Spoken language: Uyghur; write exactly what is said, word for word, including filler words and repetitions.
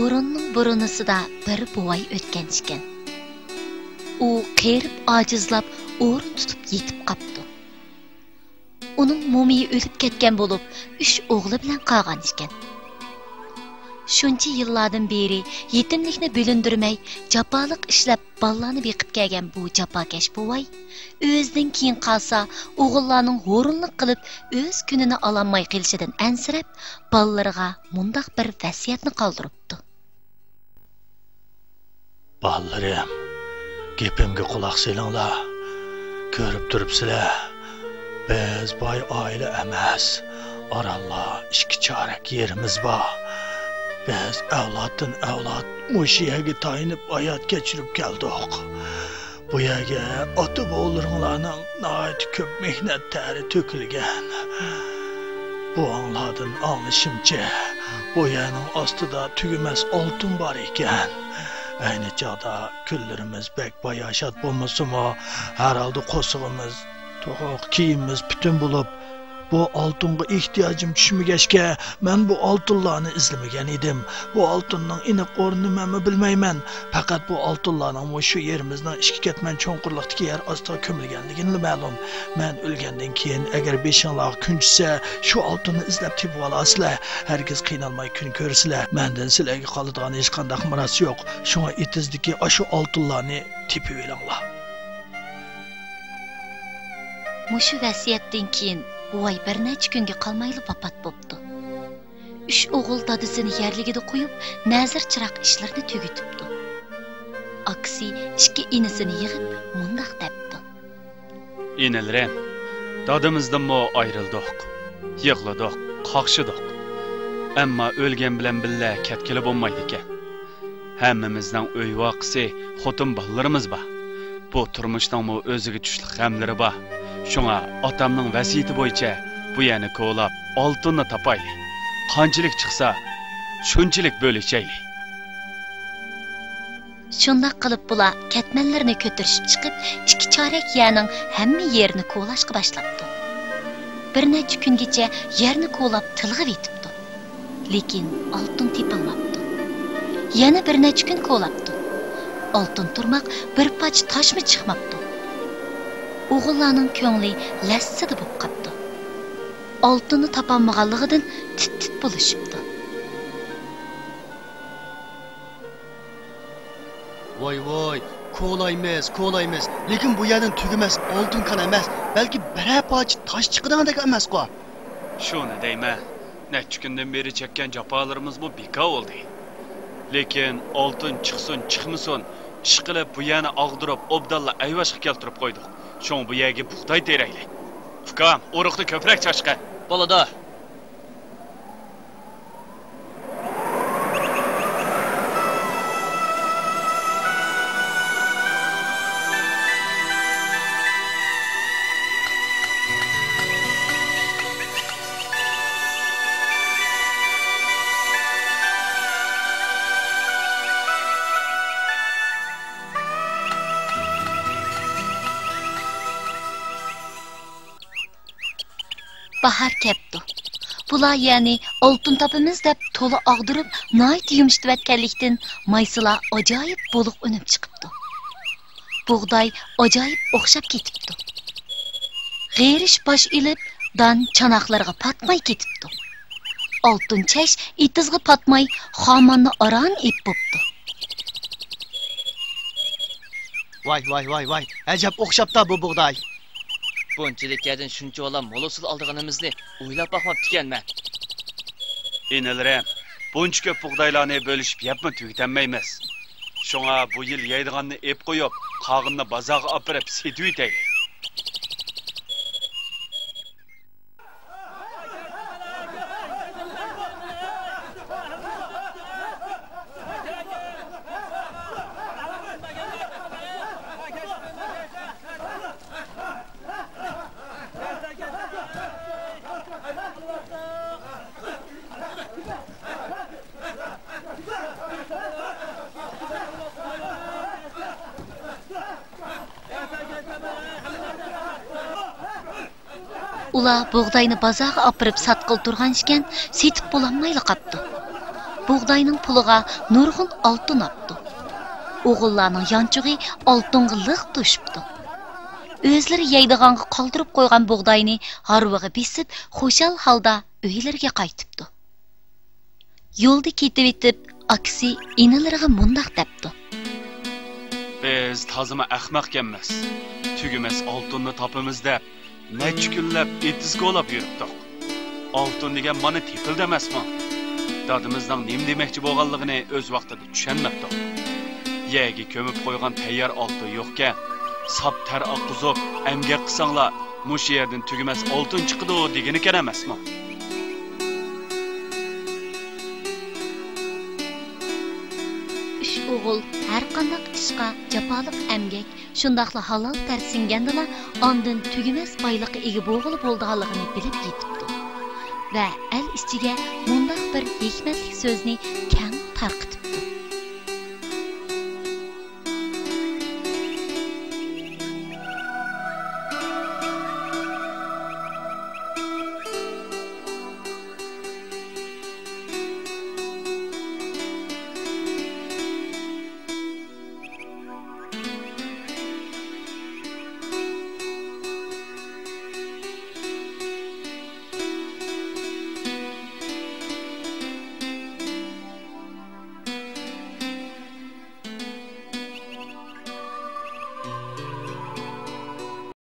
بۇرۇننىڭ بۇرۇنىسىدا بىر بوۋاي ئۆتكەن ئىكەن. ئۇ قېرىپ ئاجىزلاپ ئورۇن تۇتۇپ يېتىپ قاپتۇ. ئۇنىڭ مومىيى ئۆلۈپ كەتكەن بولۇپ، ئۈچ ئوغلى بىلەن قالغان ئىكەن. شۇنچە يىللاردىن بېرى يېتىملىكنى بىلىندۈرمەي، جاپالىق ئىشلەپ بالىلارنى بېقىپ كەلگەن بۇ جاپاكەش بوۋاي ئۆزىدىن كېيىن قالسا ئوغۇللارنىڭ ھۇرۇنلۇق قىلىپ ئۆز كۈنىنى ئالالماي قېلىشىدىن ئەنسىرەپ، بالىلىرىغا مۇنداق بىر ۋەسىيەتنى قالدۇرۇپتۇ. بالىلىرىم، گېپىمگە قۇلاق سېلىڭلار. كۆرۈپ تۇرۇپسىلەر، بىز باي ئائىلە ئەمەس. ئارانلا ئىككى چارەك يېرىمىز بار. بىز ئەۋلادتىن ئەۋلاد مۇشۇ يەرگە تايىنىپ ھايات كەچۈرۈپ كەلدۇق. بۇ يەرگە ئاتا-بوۋىلىرىڭلارنىڭ ناھايىتى كۆپ مېھنەت تەرى تۆكۈلگەن. بوۋاڭلاردىن ئاڭلىشىمچە، بۇ يەرنىڭ ئاستىدا تۈگىمەس ئالتۇن بار ئىكەن. ئەينى چاغدا كۈنلىرىمىز بەك باياشات بولمىسىمۇ، ھەر ھالدا قورسىقىمىز توق، كىيىمىمىز پۈتۈن بولۇپ، بۇ ئالتۇنغا ئېھتىياجىم چۈشمىگەچكە، مەن بۇ ئالتۇنلارنى ئىزدىمىگەن ئىدىم. بۇ ئالتۇننىڭ ئېنىق ئورنىنى مەنمۇ بىلمەيمەن. پەقەت بۇ ئالتۇنلارنىڭمۇ شۇ يېرىمىزنىڭ ئىككى كەتمەن چوڭقۇرلۇقتىكى يەر ئاستىغا كۆمۈلگەنلىكىنىلا مەلۇم. مەن ئۆلگەندىن كېيىن، ئەگەر بېشىڭلارغا كۈن چۈشسە، شۇ ئالتۇننى ئىزدەپ تېپىۋالارسىلەر. ھەرگىز قىينالماي كۈن كۆرىسىلەر. مەندىن سىلەرگە قالىدىغان ھېچقانداق مىراس يوق. شۇڭا ئېتىزدىكى ئاشۇ ئالتۇنلارنى تېپىۋېلىڭلار. مۇشۇ ۋەسىيەتتىن كېيىن بوۋاي بىر نەچچە كۈنگە قالمايلا ۋاپات بوپتۇ. ئۈچ ئوغۇل دادىسىنى يەرلىكىدە قويۇپ، نەزىر چىراغ ئىشلىرىنى تۈگىتىپتۇ. ئاكىسى ئىككى ئىنىسىنى يىغىپ، مۇنداق دەپتۇ. ئىنىلىرىم، دادىمىزدىنمۇ ئايرىلدۇق، يىغلىدۇق، قاقشىدۇق. ئەمما ئۆلگەن بىلەن بىللە كەتكىلى بولمايدىكەن. ھەممىمىزنىڭ ئۆي ۋاقىسى، خوتۇن بالىلىرىمىز بار. بۇ تۇرمۇشنىڭمۇ ئۆزىگە چۈشلۈك غەملىرى بار. شۇڭا ئاتامنىڭ ۋەسىيىتى بويىچە بۇ يەرنى كولاپ، ئالتۇننى تاپايلى. قانچىلىك چىقسا، شۇنچىلىك بۆلۈشەيلى. شۇنداق قىلىپ بۇلار كەتمەنلىرىنى كۆتۈرۈشۈپ چىقىپ، ئىككى چارەك يەرنىڭ ھەممە يېرىنى كولاشقا باشلاپتۇ. بىر نەچچە كۈنگىچە يەرنى كولاپ تىلغىۋېتىپتۇ. لېكىن ئالتۇن تېپىلماپتۇ. يەنە بىر نەچچە كۈن كولاپتۇ. ئالتۇن تۇرماق بىر پارچە تاشمۇ چىقماپتۇ. ئوغۇللارنىڭ كۆڭلى لەسسىدە بولۇپ قاپتۇ. ئالتۇننى تاپالمىغانلىقىدىن تىت-تىت بولۇشۇپتۇ. ۋاي ۋاي، كولايمىز، كولايمىز، لېكىن بۇ يەردىن تۈگىمەس ئالتۇن كان ئەمەس، بەلكى بىرەر پارچە تاش چىقىدىغاندەك ئەمەسقۇ؟ شۇنى دەيمەن، نەچچە كۈندىن بېرى چەككەن جاپالىرىمىزمۇ بىكار بولدى. لېكىن ئالتۇن چىقسۇن، چىقمىسۇن، ئىشقىلىپ بۇ يەرنى ئاغدۇرۇپ، ئوبدانلا ئەيۋاشقا كەلتۈرۈپ قويدۇق. شۇڭا بۇ يەرگە بۇغداي تېرەيلى. ئۇكام، ئۇرۇقنى كۆپرەك چاچقىن. بولىدۇ. باھار كەپتۇ. بۇلار يەرنى ئالتۇن تاپىمىز دەپ تولا ئاغدۇرۇپ، ناھايىتى يۇمشىتىۋەتكەنلىكتىن، مايسىلار ئاجايىپ بولۇق ئۈنۈپ چىقىپتۇ. بۇغداي ئاجايىپ ئوخشاپ كېتىپتۇ. غېرىش باش ئېلىپ، دان چاناقلىرىغا پاتماي كېتىپتۇ. ئالتۇن چەش ئېتىزغا پاتماي، خاماننى ئاران ئېپ بوپتۇ. ۋاي، ۋاي، ۋاي، ۋاي، ئەجەب ئوخشاپتا بۇ بۇغداي. بۇنچىلىك يەردىن شۇنچىۋالا مول ھوسۇل ئالىدىغىنىمىزنى ئويلاپ باقماپتىكەنمەن. ئىنىلىرىم، بۇنچە كۆپ بۇغدايلارنى بۆلۈشۈپ يەپمۇ تۈگىتەلمەيمىز. شۇڭا بۇ يىل يەيدىغاننى ئېپ قويۇپ، قالغىنىنى بازارغا ئاپىرىپ سېتىۋېتەيلى. ئۇلار بۇغداينى بازارغا ئاپىرىپ ساتقىلى تۇرغان ئىكەن، سېتىپ بولالمايلا قاپتۇ. بۇغداينىڭ پۇلىغا نۇرغۇن ئالتۇن ئاپتۇ. ئوغۇللارنىڭ يانچۇقى ئالتۇنغا لىق توشۇپتۇ. ئۆزلىرى يەيدىغانغا قالدۇرۇپ قويغان بۇغداينى ھارۋىغا بېسىپ، خۇشال ھالدا ئۆيلىرىگە قايتىپتۇ. يولدا كېتىۋېتىپ، ئاكىسى ئىنىلىرىغا مۇنداق دەپتۇ. بىز تازىمۇ ئەخمەقكەنمىز. تۈگىمەس ئالتۇننى تاپىمىز دەپ، نەچچە كۈنلەپ ئېتىز كولاپ يۈرۈپتۇق. ئالتۇن دېگەن مانا تېپىلدى ئەمەسمۇ؟ دادىمىزنىڭ نېمە دېمەكچى بولغانلىقىنى ئۆز ۋاقتىدا چۈشەنمەپتۇق. يەرگە كۆمۈپ قويغان تەييار ئالتۇن يوقكەن، ساپ تەر ئاققۇزۇپ، ئەمگەك قىلساڭلار، مۇشۇ يەردىن تۈگىمەس ئالتۇن چىقىدۇ دېگىنىكەن ئەمەسمۇ؟ ئۈچ ئوغۇل ھەرقانداق ئىشقا جاپالىق ئەمگەك، شۇنداقلا ھالال تەر سىڭگەندىلا، ئاندىن تۈگىمەس بايلىققا ئىگە بولغىلى بولىدىغانلىقىنى بىلىپ يېتىپتۇ ۋە ئەل ئىچىگە مۇنداق بىر ھېكمەتلىك سۆزنى كەڭ تارقىتىپتۇ.